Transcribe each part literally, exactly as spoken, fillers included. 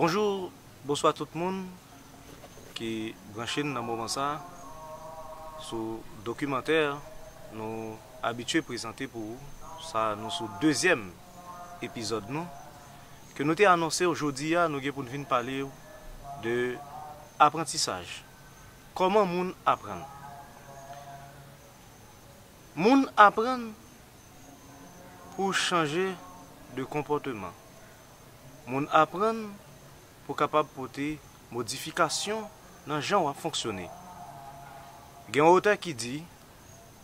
Bonjou, bonswa tout moun ki branche n nan moman sa a sou dokimantè nou abitye prezante pou ou. Sa, nou sou dezyèm epizòd nou ke nou te anonse w. Jodi a, nou gen pou n vin pale w de aprantisaj. Kòman moun aprann? Moun aprann pou chanje de konpòteman. Moun aprann pou kapab pote modifikasyon nan jan w ap fonksyone. Gen yon otè ki di,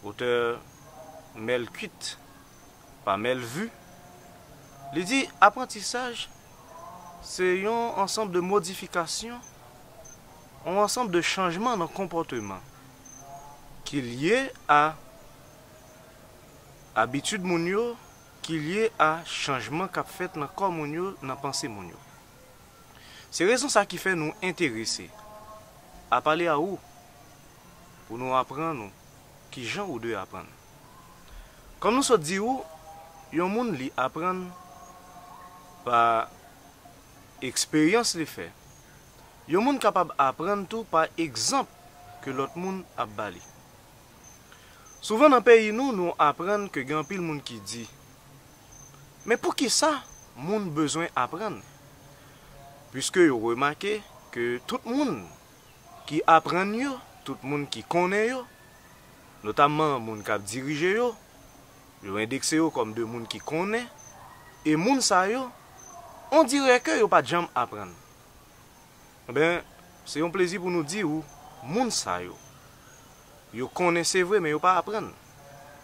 otè mèl kwit pa mèl vi, li di aprantisaj se yon ansanm de modifikasyon, yon ansanm de chanjman nan konpòteman ki lye a abitid moun yo, ki lye a chanjman k ap fèt nan kò moun yo, nan panse moun yo. Se rezon sa ki fè nou enterese a pale a ou pou nou aprann ou kijan ou dwe aprann. Kòm nou sot di ou, yon moun li aprann pa eksperyans li fè. Yon moun kapab aprann tou pa egzanp ke lòt moun ap ba li. Souvan nan peyi nou, nou aprann ke gen anpil moun ki di, men poukisa moun bezwen aprann? Piske yo remake ke tout moun ki aprann yo, tout moun ki konnen yo, notamman moun k ap dirije yo, yo endekse yo kòm de moun ki konnen, e moun sa yo, on dirè ke yo pa t janm aprann. Enben, se yon plezi pou nou di ou, moun sa yo, yo konnen se vre, men yo pa aprann.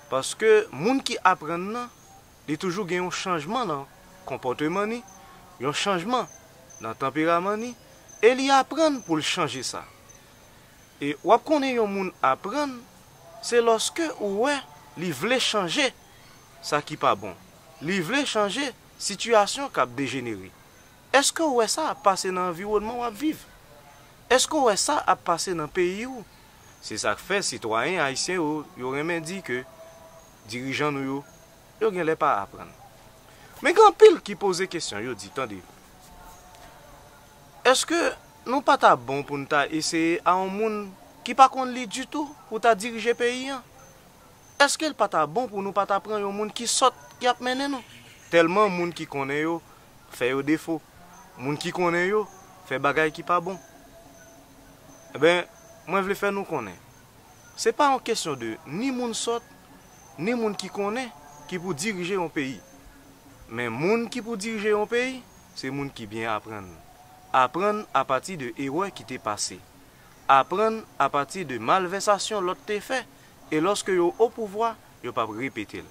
Paske moun ki aprann nan, li toujou gen yon chanjman nan konpòteman ni, yon chanjman nan tanperaman ni, e li aprann pou l chanje sa. E w ap konnen yon moun aprann, se lòske ou wè li vle chanje sa ki pa bon. Li vle chanje sitiyasyon k ap dejenere. Èske w wè sa ap pase nan anviwònman w ap viv? Èske w wè sa ap pase nan peyi w? Se sa k fè sitwayen ayisyen yo, yo renmen di ke dirijan nou yo, yo genlè pa aprann. Men gen anpil ki poze kesyon, yo di, tande, èske nou pa ta bon pou n ta eseye a yon moun ki pa konn li ditou pou ta dirije peyi an? Èske l pa ta bon pou nou pa ta pran yon moun ki sòt ki ap mennen nou? Tèlman moun ki konnen yo fè yo defo. Moun ki konnen yo fè bagay ki pa bon. Enben, mwen vle fè nou konnen, se pa yon kesyon de ni moun sòt, ni moun ki konnen ki pou dirije yon peyi. Men moun ki pou dirije yon peyi, se moun ki byen aprann. Aprann apati de erè ki te pase. Aprann apati de malvèsasyon lòt te fè, e lòske yo o pouvwa, yo p ap repete l.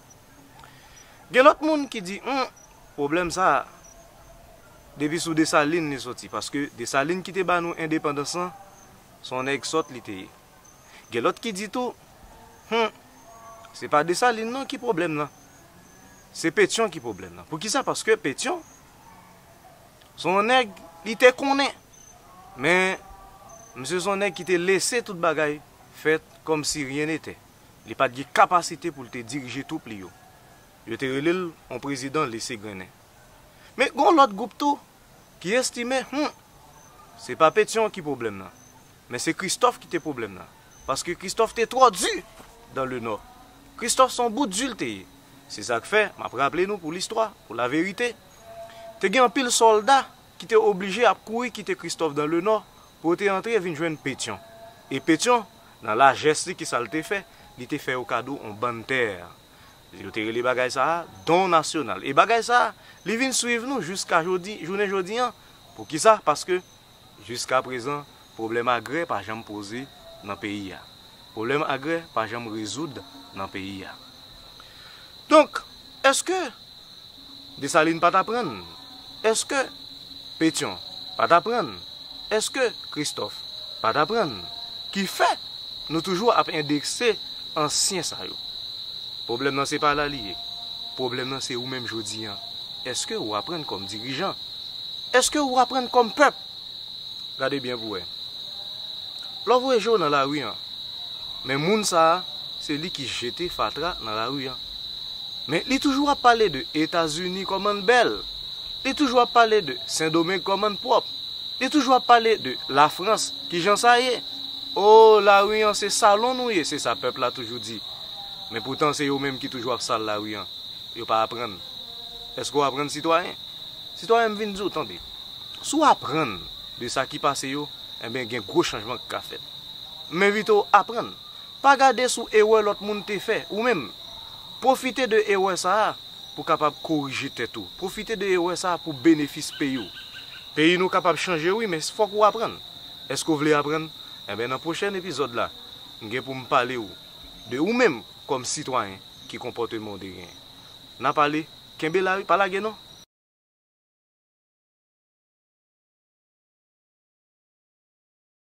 Gen lòt moun ki di, hmm, pwoblèm sa a, depi sou Desalin li soti, paske Desalin ki te ba nou endepandans lan, se yon nèg sòt li te ye. Gen lòt ki di tou, hmm, se pa Desalin non ki pwoblèm nan, se Petyon ki pwoblèm nan. Poukisa? Paske Petyon, se yon nèg, li te konnen. Men, misye se yon nèg ki te lese tout bagay fèt kòmsi ryen nete. Li pa t gen kapasite pou l te dirije twoup li yo. Yo te rele l yon prezidan lese grennen. Men, gen yon lòt gwoup tou ki estime, hmm, se pa Petyon ki pwoblèm nan, men se Kristòf ki te pwoblèm nan. Paske Kristòf te twò di dan le nò. Kristòf se yon bout di l te ye. Se sa k fè, m ap raple nou pou listwa, pou laverite, te gen anpil sòlda ki te oblije ap kouri kite Kristòf dan le nò pou yo te antre vin jwenn Petyon. E Petyon, nan lajès li, kisa l te fè? Li te fè yo kado yon bann tè. Yo te rele bagay sa a don nasyonal. E bagay sa a, li vin swiv nou jiska jodi, jounen jodi an. Poukisa? Paske, jiska prezan, pwoblèm agrè pa janm poze nan peyi a. Pwoblèm agrè pa janm rezoud nan peyi a. Donk, èske Desalin pa t aprann? Èske Petyon pa t aprann? Èske Kristòf pa t aprann? Ki fè nou toujou ap endekse ansyen sa yo. Pwoblèm nan se pa la li ye. Pwoblèm nan se ou menm jodi an. Èske ou aprann kòm dirijan? Èske ou aprann kòm pèp? Gade byen pou wè. Lè w voye je w nan lari an, men moun sa a, se li ki jete fatra nan lari an. Men li toujou ap pale de Etazini kòman l bèl. Li toujou ap pale de Sendomeng kòman n pwòp. Li toujou ap pale de Lafrans, kijan sa ye. O, lari an se salon nou ye, se sa pèp la toujou di. Men poutan se yo menm ki toujou ap sal lari an. Yo pa aprann. Èske w aprann, sitwayen? Sitwayen, m vin di w, tande. Si w aprann de sa ki pase yo, enben gen gwo chanjman k ka fèt. M envite w aprann. Pa gade sou erè lòt moun te fè, ou menm. Pwofite de erè sa a pou kapab korije tèt ou. Pwofite de erè sa a pou benefis peyi w. Peyi nou kapab chanje, wi, men fòk ou aprann. Èske w vle aprann? Enben, nan pwochèn epizòd la, m gen pou m pale w de ou menm kòm sitwayen, ki konpòteman w te genyen. N a pale, kenbe la, wi, pa lage non.